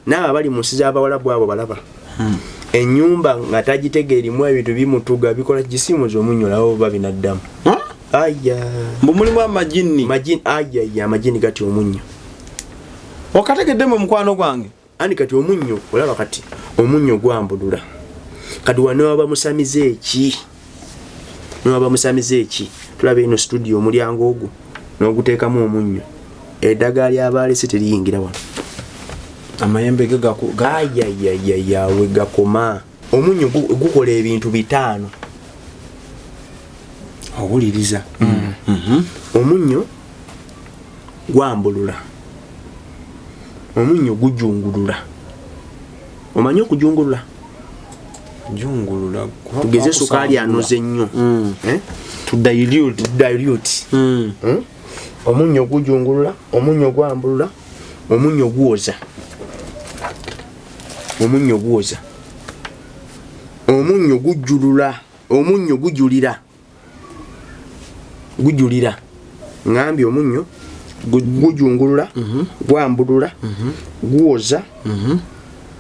Naabo abali mu nsi z'Abawalabu abo balaba enyumba nga tagitega, erimu ebintu bimutuga, bikola gisimuza omunnyo, laba oba binaddamu. Aya. Mbu mulimu amajinni. Majini, ayaya, amajini gati omunnyo. Okategeddemu, mukwano gwange. Ani kati omunnyo, olaba kati omunnyo gwambulula. Kati wano musamize eki, newaba musamize eki, tulaba eno studio, omulyango ogwo n'oguteekamu omunnyo, eddagala lyabalese teriyingira wano. Amayembe ge Ayayayayawe, gakoma. Omunnyo gukola ebintu bitaano. Owuliriza. Omunnyo gwambulula, omunnyo gujungulula. Omanyi okujungulula? Jungulula. Tugeze sukaali anoze nnyo. Eh? To dilute. Dilute. Omunnyo gujungulula, omunnyo gwambulula, omunnyo gwoza, omunnyo gwoza, omunnyo gujjulula, omunnyo gujulira, gujulira. Ngambye omunnyo gujungulula, gwambulula, gwoza.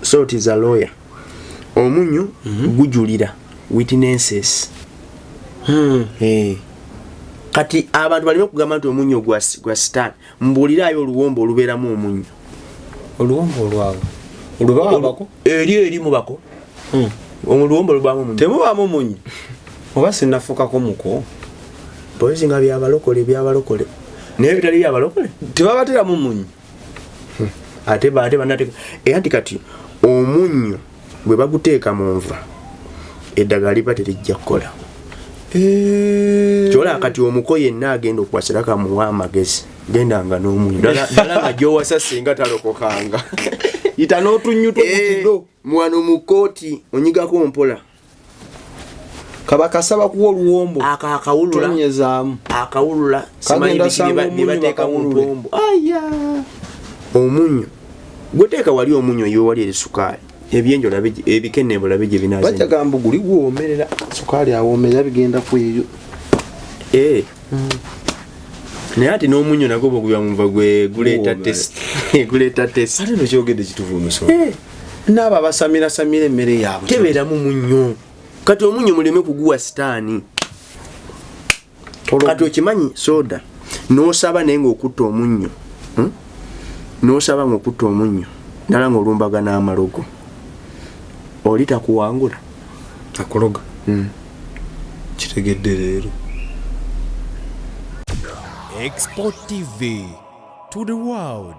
Salt is a lawyer. Omunnyo gujulira, witnesses. Eh. Kati abantu baleme okugamba nti omunnyo gwa sitaani. Mbuulirayo oluwombo olubeeramu omunnyo. Oluwombo olwabwe olwebawabako? Eri mubako oluwombo olubaamu omunnyo. Temubaamu munnyo, oba sinafukako muko? Polisi nga byabalokole, byabalokole, naye bitali byabalokole. Tebabateramu munnyo. Ate banate era nti kati omunnyo bwe baguteeka mu nva, eddagala liba terijja kukola. Kyola kati omuko yenna agenda okuwasira, kamuwa amagezi, gendanga n'omunnyo ddala nga gyowasa singa talokokanga. Yita n'otunnyu two. Mwano mu kooti onyigako mpola. Kabakasaba kuwa oluwombo. Ako akawulula. Tonyezaamu. Akawulula. Kagenda simanyi biki sanga omunnyo bye bateeka mu bakawulule. mpombo. Aya, omunnyo gweteeka wali, omunnyo yo wali eri sukaali, ebyenjo olabe ebikenne olabe gye binaze. Bajja gamba guli guwoomerera, sukaali awoomerera, bigenda kweyo. Eh. Naye ate n'omunnyo nagwo bwogubya munva gwe guleeta Guwoomera. test, guleeta test. Ate nokyogedde kituufu, omusolo. Eh, naabo abasamirasamira emmere yaabwe. Tebeeramu munnyo. Kati omunnyo muleme kuguwa sitaani. Kati okimanyi soda n'osaba naye ngaokutta omunnyo, N'osaba ngaokutta omunnyo ddala ngaolumbagana amalogo, oli takuwangula. Akuloga. Kitegedde leero. Export TV to the world.